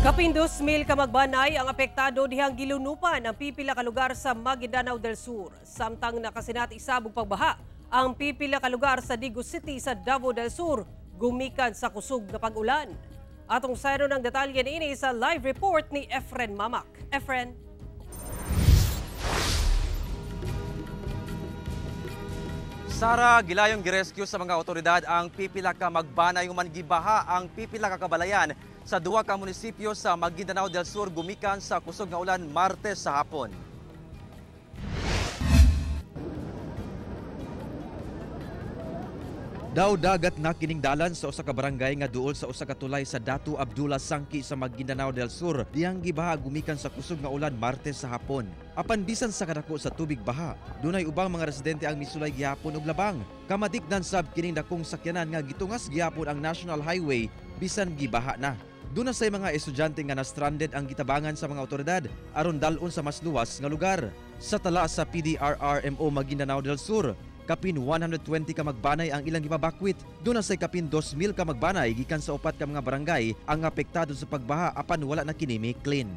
Kapin 2,000 ka magbanay ang apektado dihang gilunupan ang pipila ka lugar sa Maguindanao del Sur. Samtang nakasinati isabog pagbaha ang pipila ka lugar sa Digos City sa Davao del Sur gumikan sa kusog nga pag-ulan. Atong sayro ng detalye niini sa live report ni Efren Mamak. Efren. Sara, gilayong girescue sa mga otoridad ang pipila ka magbanay human gibaha ang pipila ka kabalayan sa duha ka munisipyo sa Maguindanao del Sur gumikan sa kusog nga ulan Martes sa hapon. Daw dagat na kining dalan sa usa ka barangay nga duol sa usa ka tulay sa Datu Abdullah Sangki sa Maguindanao del Sur diyang gibaha gumikan sa kusog nga ulan Martes sa hapon. Apan bisan sa kadako sa tubig baha, dunay ubang mga residente ang misulay gihapon og labang. Kamatikdan sab kining dakong sakyanan nga gitungas gihapon ang National Highway bisan gibaha na. Duna say mga estudyante nga na-stranded ang gitabangan sa mga otoridad aron dal-on sa mas luwas nga lugar. Sa tala sa PDRRMO Maguindanao del Sur, kapin 120 ka magbanay ang ilang gipabakwit. Duna say kapin 2,000 ka magbanay gikan sa upat ka mga barangay ang apektado sa pagbaha apan wala na kini clean.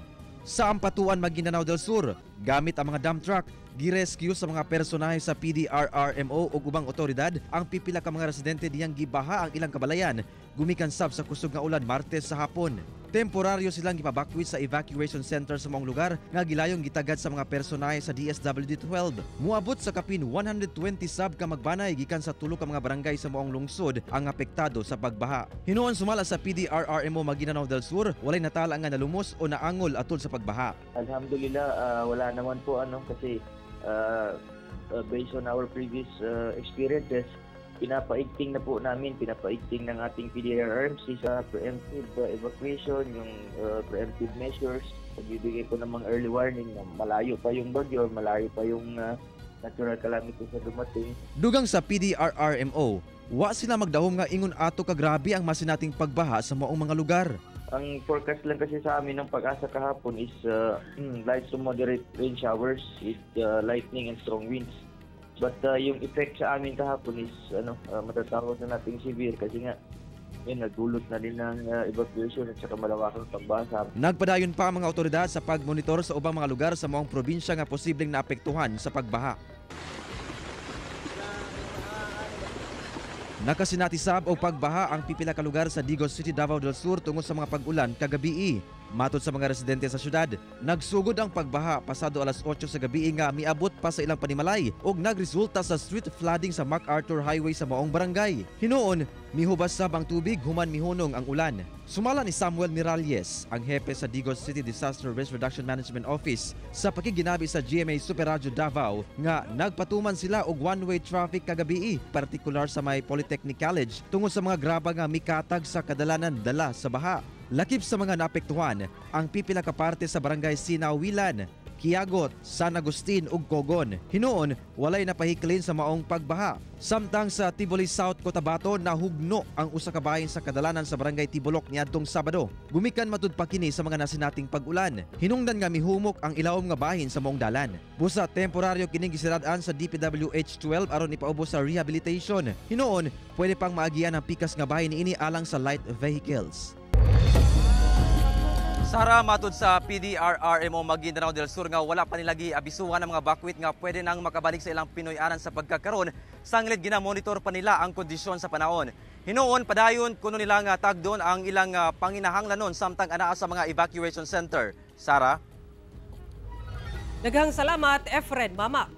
Sa Ampatuan, Maguindanao del Sur, gamit ang mga dump truck, girescue sa mga personahe sa PDRRMO ug ubang otoridad ang pipila ka mga residente diyang gibaha ang ilang kabalayan gumikan sab sa kusog nga ulan Martes sa hapon. Temporaryo silang gipabakwit sa evacuation center sa maong lugar nga gilayong gitagad sa mga personahe sa DSWD-12. Muabot sa kapin 120 sab ka magbanay gikan sa tulo ka mga barangay sa maong lungsod ang apektado sa pagbaha. Hinuon sumala sa PDRRMO Maguindanao del Sur, walay natala nga nalumos o naangol atol sa pagbaha. Alhamdulillah, wala naman po kasi based on our previous experiences, pinapaigting na po namin, pinapaigting ng ating PDRRMC sa preemptive evacuation, yung preemptive measures, pagbibigay po ng mga early warning na malayo pa yung bagyo, malayo pa yung natural calamity sa dumating. Dugang sa PDRRMO, wa sila magdahom nga ingon ato kagrabe ang masinating pagbaha sa maong mga lugar. Ang forecast lang kasi sa amin ng PAGASA kahapon is light to moderate rain showers with lightning and strong winds. But yung effect sa amin kahapon is matatawag na nating severe kasi nga yun, nagdulot na din ng evacuation at saka malawakang pagbasa. Nagpadayon pa ang mga otoridad sa pagmonitor sa ubang mga lugar sa maong probinsya nga posibleng naapektuhan sa pagbaha. Nakasinati sab og pagbaha ang pipila ka lugar sa Digos City, Davao del Sur tungod sa mga pag-ulan kagabii. Matod sa mga residente sa syudad, nagsugod ang pagbaha pasado alas 8 sa gabi nga miabot pa sa ilang panimalay ug nagresulta sa street flooding sa MacArthur Highway sa maong barangay. Hinuon, mihubas sab ang tubig human mihunong ang ulan. Sumala ni Samuel Miralles, ang hepe sa Digos City Disaster Risk Reduction Management Office sa pakiginabi sa GMA Super Radio Davao nga nagpatuman sila og one-way traffic kagabii, partikular sa may Polytechnic College tungod sa mga graba nga mikatag sa kadalanan dala sa baha. Lakip sa mga naapektuhan ang pipila ka parte sa barangay Sinawilan, Kiagot, San Agustin ug Kogon. Hinuon, walay napahiklin sa maong pagbaha. Samtang sa Tivoli South, Cotabato, nahugno ang usa ka bahin sa kadalanan sa barangay Tibulok niadtong Sabado. Gumikan matud pa kini sa mga nasinating pag-ulan. Hinungdan nga mihumok ang ilawom nga bahin sa maong dalan. Busa temporaryo kining gisirad-an sa DPWH 12 aron ipaubos sa rehabilitation. Hinuon, pwede pang maagian ang pikas nga bahin niini alang sa light vehicles. Sara, matud sa PDRRMO Maguindanao del Sur nga wala pa nila giabisuhan ang mga bakwit nga pwede nang makabalik sa ilang Pinoy-anan sa pagkakaron, sanglit ginamonitor pa nila ang kondisyon sa panahon. Hinuon padayon kuno nila nga tagdon ang ilang panginahanglanon samtang anaa sa mga evacuation center. Sara. Daghang salamat, Efren Mamak.